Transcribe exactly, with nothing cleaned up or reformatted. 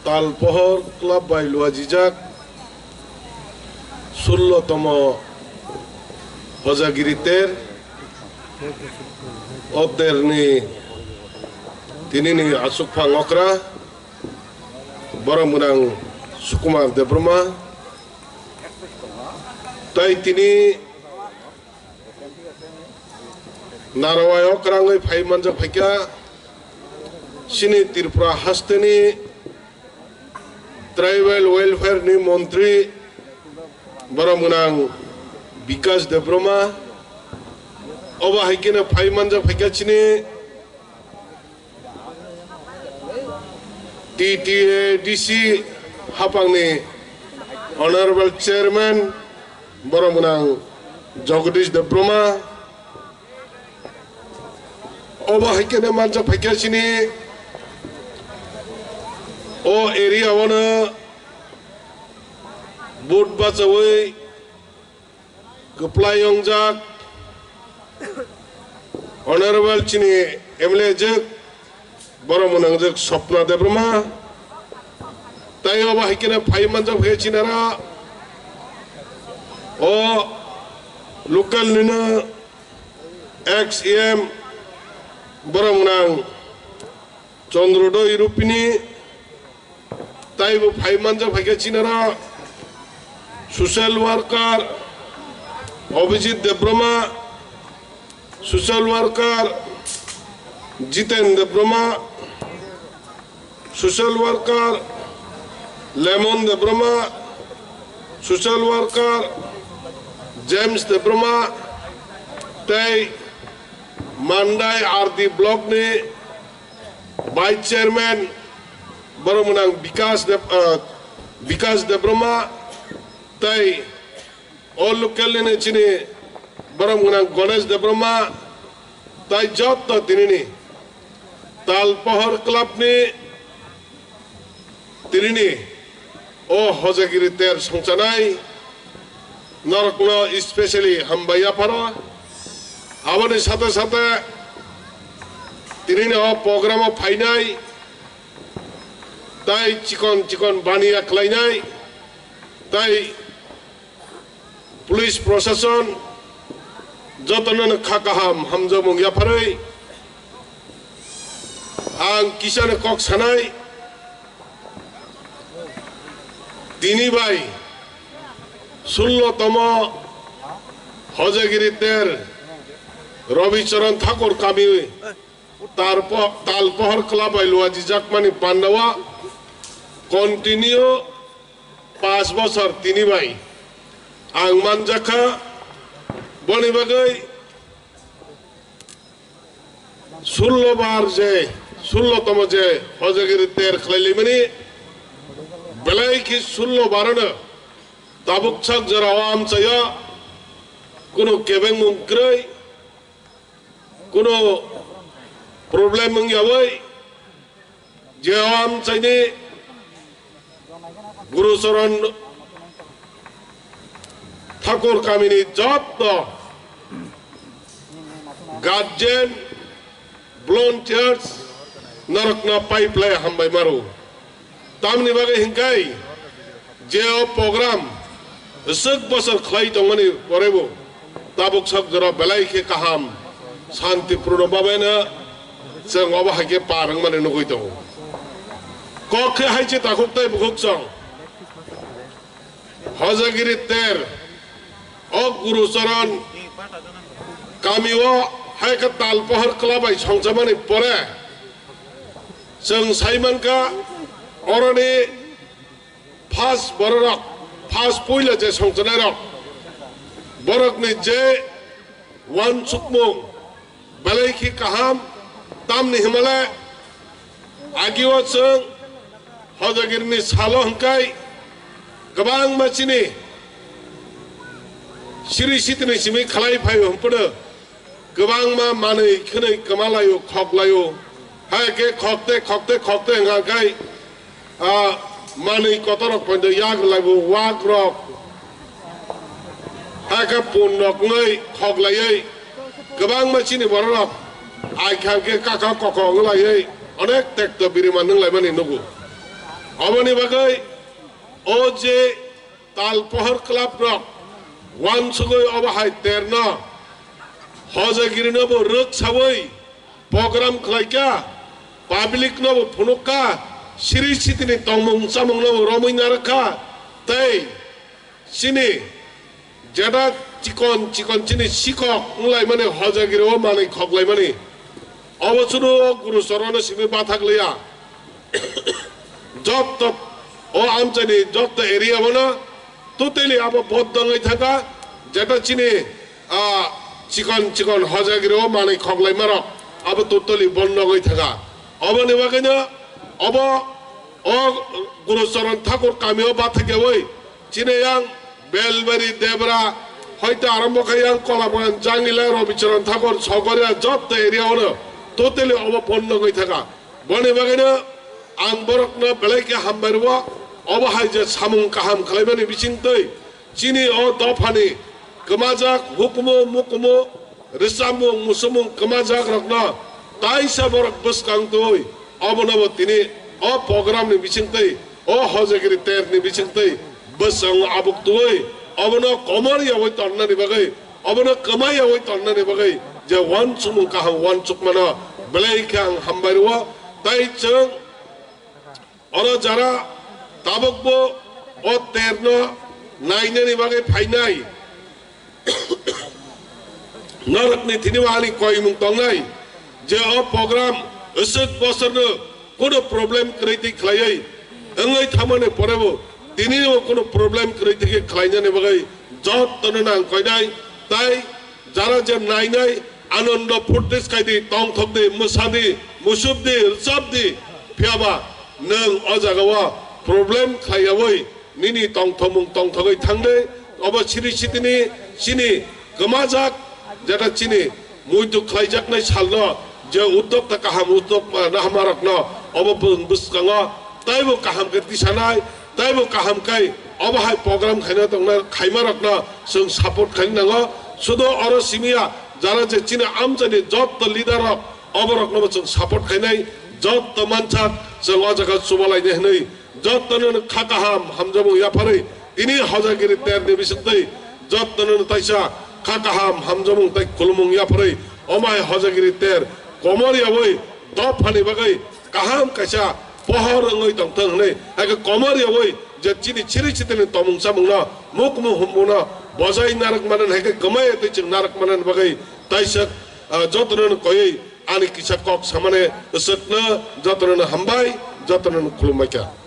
Tal pohor club bai luajijak sullo tomo Hojagiri ter o terni tinini asukphang okra borok mwnang Sukumar Debbarma tai tini Narwai o kwrangwi phai manjak phaikha chini Tripura hasteni Tribal Welfare ni montri borok mwnang Bikash Debbarma. Obo hai kheno phai manjak phaikha chini T T A D C hapangni Honorable Chairman borok mwnang Jagadish Debbarma. Obo hai kheno manjak phaikha chini o area o no vote bachawi kwplai wngjak Honorable chini M L A jwk borok mwnang jwk Swapna Debbarma. Tai obo hai kheno phai manjak phaikha chini aro o local nino ex E M borok mwnang Chandrodoi Rupini taibo phai manjak phaikha chini aro social worker Abhijit Debbarma, social worker Jiten Debbarma, social worker Lemon Debbarma, social worker James Debbarma tei Mandai R D block ni Vice Chairman borok mwnang Bikash Deb, ah, Bikash Debbarma tei o local ni chini borok mwnang Ganesh Debbarma tai jotto tinini Tal Pohor Club ni tinini o Hojagiri ter songchanai norokno specially hambai yapharo. Aboni sate sate tinini o program o phainai tai chikon chikon baniya khlainai tai police prosason jotono kha kaham hamjakmung yapharwi ang kisano kok sanai. Tini bai sullo tomo Hojagiri ter Rabi Charan Thakur kami Tarpo-, Tal Pohor Club bai luajijakmani pandao continue pas bosor tini bai ang manjakha. Boni bagwi sullo bar je, sullo tomo je Hojagiri ter khlailaimani, belai khe sullo barano tabuk sak jorao amchaio, kunu kebengmung kwrwi, kunu problem wngyawi, je o amchaini Guru Charan Thakur kamini jotto guardian, volunteers norokno pai phlai hambai maro. Tamni bagwi hinkai je o program swk bosor khlai tongmani porebo tabuk sok jora belai khe kaham, santipurno babeno chwng obo hai khe par wngmani nugwi tongo. Kok khe hai se takhuk tei bukhuk chwng Hojagiri ter o Guru Charan kami o hai khe Tal Pohor Club bai songchamani pore chwng sai mankha oroni First bororok, first puila je songchanairok, borokni je uansukmung belai khe kaham, tamni hwnmale agio chwng Hojagirni salo hwnkhe kwbangma chini siri sitini simi khlai phaio hwnphano kwbangma manwi khwnwi kwmalaio, khoklaio. Hai khe khokte, khokte, khokte hwnkha khe, ah, manwi kotorrok poito yak rwlaibo, wakrok. Hai khe punrok wngwi khoklaiwi kwbangma chini bororok ai kha khe kaka koko wng laiwi onek tekto birima nung laimani nugo. Aboni bagwi o je tal pohor club rok wansugwi obo hai terno hojagirino bo rwk sawi program khlaikha, public no bo phunukha, siri sitini tongmung chamung no bo romwi narwkha, tei chini jeta chikon chikon chini sikok wnglaimani hojagiri o manwi khoklaimani. Obo chwngno o Guru Chorono simi bathak liya. Jotto o amchaini jotto area bono totally abo bondo wngwi thangkha, jeta chini, ah, chikon chikon hojagiri o manwi khoklaimarok abo totally bondo wngwi thangkha. Oboni bagwino obo o Guru Charan Thakur kami o bathakyawi chini yang Belbari Debra hoite arombo khe yang Kolabagan Jangila Robicharan Thakur Sogoria jotto area ono totally obo bondo wngwi thangkha. Boni bagwino ang borokno belai khe hambai rwo, obo hai je samung kaham khlaimani bisingtwi chini o dophani kwmajak hukumu mukumu rwchapmung muchumung kwmajak rokno taisa borok bwskang twi obono bo tini o program ni bisingtwi o hojagiri ter ni bisingtwi bwskango abuk twi obono komor yawi tonnani bagwi obono kwmai yawi tonnani bagwi je wansukmung kaham wansukmano belai khe ang hambai rwo. Tai chwng oro jara tabukbo o terno nainani bagwi phainai norokni thini ani koimung tongnai je o program aswk bosorno kono problem kwrwi twi khlaiwi wngwi thamani porebo tini o kono problem kwrwi twi khlainani bagwi jottono nang koinai tai jara je nainai anondo phurtis khaidi tongthokdi mwsadi musubdi rwchapdi phiyaba nwng o jagao problem khlaiyawi nini tongthomung tongthogwi thangdi obo siri sitini chini kwmajak jeta chini muitu khlaijaknai salno je uddokta kaham uddok nahamarokno obo bwskango taibo kaham khe tisanai taibo kaham kai obo hai program khaina tongna khaimarokno chwng support khaina nango sudo oro simiya jara je chini amchani jotto leader rok oborokno bo chwng support khainai jotto mansak chwng o jaga chubalainai hwnwi Jottono kha kaham hamjamung yapharwi tini hojagiri ter ni bisingtwi jottono taisa kha kaham hamjamung tei khulumung yapharwi omai hojagiri ter komor yawi dophani bagwi kaham kaisa pohor wngwi tongthwng hwnwi haikhe komor yawi je chini chiri chitini tomung chamungno mukmu humbungno bojai narwk manani haikhe kwmai twi chwng narwk manani bagwi taisa, ah, jottono koiwi ani kisa kok samani swkno jottono hambai jottono khulumbaikha.